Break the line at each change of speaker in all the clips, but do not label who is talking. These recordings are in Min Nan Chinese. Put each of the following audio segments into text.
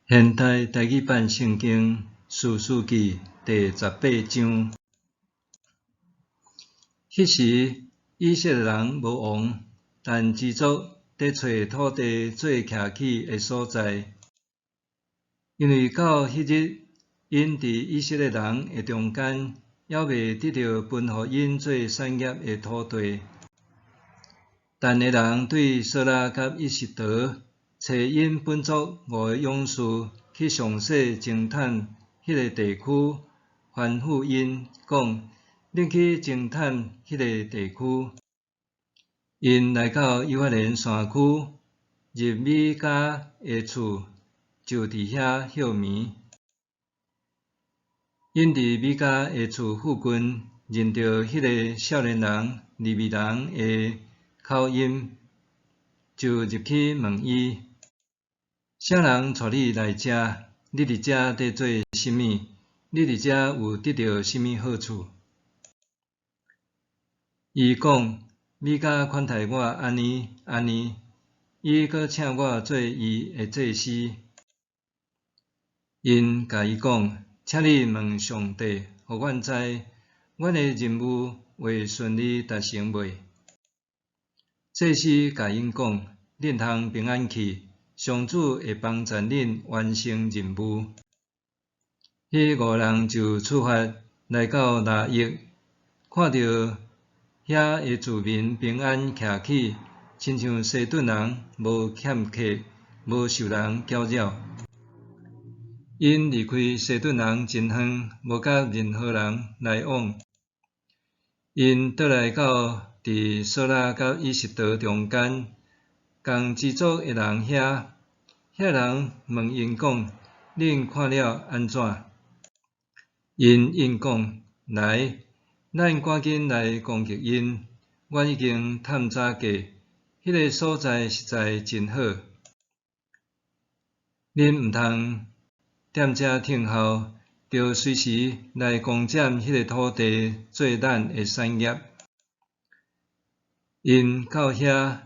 現代台語版聖經士師記第十八章。彼時以色列人無王，但支族佇揣土地做徛起的所在。因為到彼日，𪜶佇以色列人的中間，猶未得著分予𪜶做產業的土地。但的人對瑣拉佮以實得，揣𪜶本族五个勇士去詳細偵探彼个地區，吩咐𪜶講：恁去偵探彼个地區。𪜶來到以法蓮山區，入米迦的厝，就佇遐歇眠。𪜶佇米迦的厝附近認著彼个少年人利未人的口音，就入去問伊：啥人帶你來遮？你佇遮佇做啥物？你佇遮有得著啥物好處？伊講：米迦款待我按呢按呢，伊閣請我做伊的祭司。𪜶共伊講：請你問上帝，予阮知，阮的任務會順利達成未？祭司共𪜶講：恁通平安去，上主會幫贊恁完成任務。彼五个人就出發來到拉億，看著遐的住民平安徛起，親像西頓人，無欠客，無受人攪擾。𪜶離開西頓人真遠，無佮任何人來往。𪜶倒來到佇瑣拉佮以實得中間，仝支族的人遐，遐人問𪜶講：恁看了按怎？𪜶應講：來，咱趕緊來攻擊𪜶！阮已經探查過，彼个所在實在真好。恁毋通踮遮等候，著隨時來攻佔彼个土地做咱的產業。𪜶到遐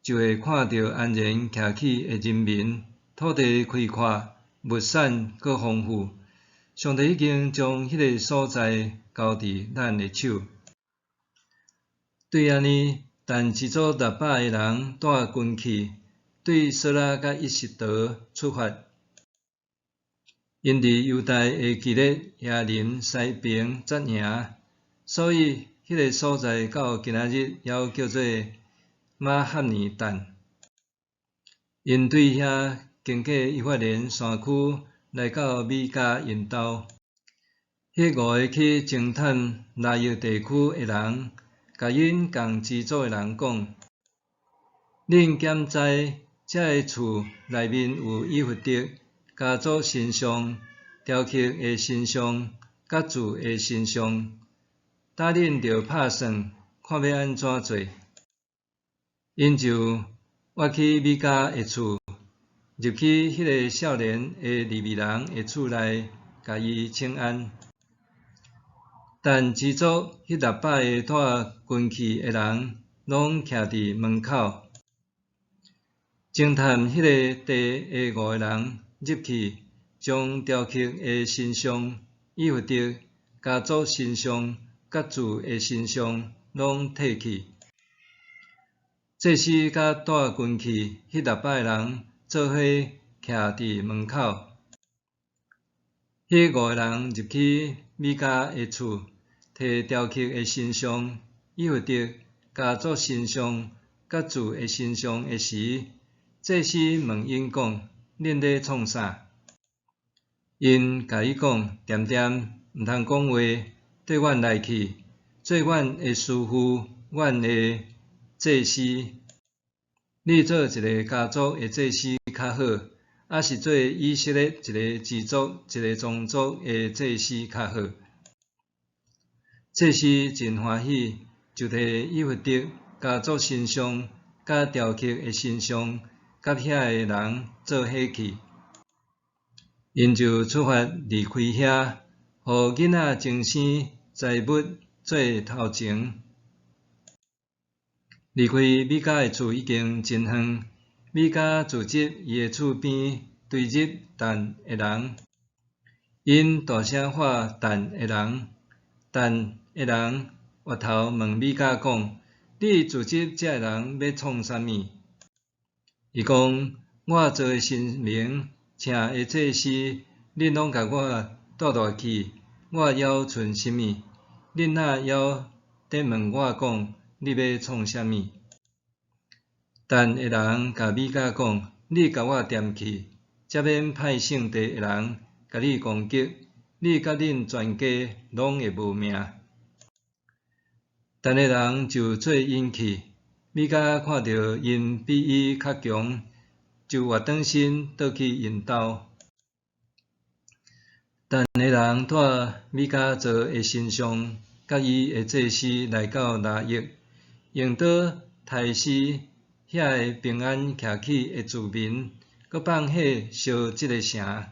就會看著安然徛起的人民，土地開闊，物產閣豐富。上帝已經將彼个所在交佇咱的手。對按呢，但支族六百个人帶軍去，對瑣拉佮以實得出發。𪜶佇猶大的基列耶琳西爿紮營，所以彼个所在到今仔日猶叫做瑪哈尼但。𪜶對遐經過以法蓮山區，來到米迦𪜶兜。彼五个去偵探拉億地區的人，共𪜶仝支族的人講：恁敢知這个厝內面有以弗得家族神像、雕刻的神像、佮鑄的神像？今恁著拍算，看欲按怎做。𪜶就倚去米迦的厝，入去彼个少年的利未人的厝內，共伊請安。但支族彼六百个帶軍器的人，攏徛佇門口，偵探彼个地的五个人入去，將雕刻的神像、以弗得家族神像、佮鑄的神像攏提去。祭司佮帶軍器彼六百个人做伙徛佇門口。彼五个人入去米迦的厝，提雕刻的神像、以弗得家族神像、佮鑄的神像的時，祭司問𪜶講：恁咧創啥？𪜶共伊講：恬恬，毋通講話，綴阮內去，做阮的師傅，阮的祭司。你做一个家族的祭司較好，抑是做以色列一个支族、一个宗族的祭司較好？祭司真歡喜，就提以弗得家族神像、佮雕刻的神像，佮遐的人做伙去。𪜶就出發離開遐，予囡仔爭生財物做頭前。離開米迦的厝已經真遠，米迦自執伊的厝邊，追入但的人，𪜶大聲喊但的人，但的人回頭問米迦講：你組織這个人欲創啥物？伊講：我做的神明，請的祭司，恁攏共我帶落去，我猶賰啥物？恁哪猶佇問我講：你欲創啥物？但的人共米迦講：你共我踮去，才免派聖地的人共你攻擊，你佮恁全家攏會無命。但的人就綴𪜶去，米迦看著𪜶比伊較強，就倚轉身倒去𪜶兜。但的人帶米迦做的神像，佮伊的祭司來到拉億，用刀刣死遐个平安徛起的子民，閣放火燒這个城。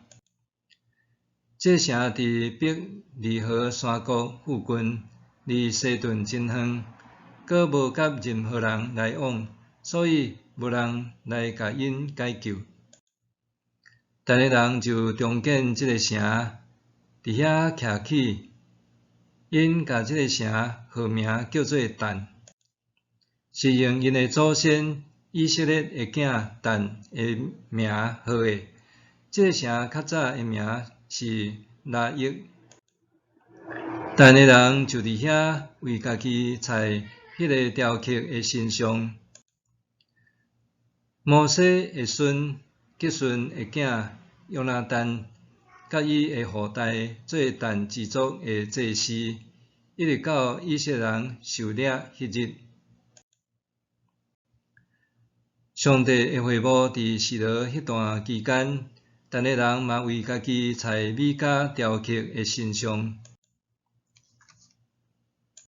這城佇伯利何山谷附近，離西頓真遠，閣無佮任何人來往，所以無人來共𪜶解救。但的人就重建這个城，佇遐徛起，𪜶共這个城號名叫做但，是用𪜶的祖先以色列的囝但的名號的。這个城較早的名是拉億。但的人就佇遐為家己裁彼个雕刻的神像。摩西的孫革順的囝約拿單，佮伊的後代做但支族的祭司，一直到以色列人受掠彼日。上帝的會幕佇示羅彼段期間，但的人嘛為家己裁米迦雕刻的神像。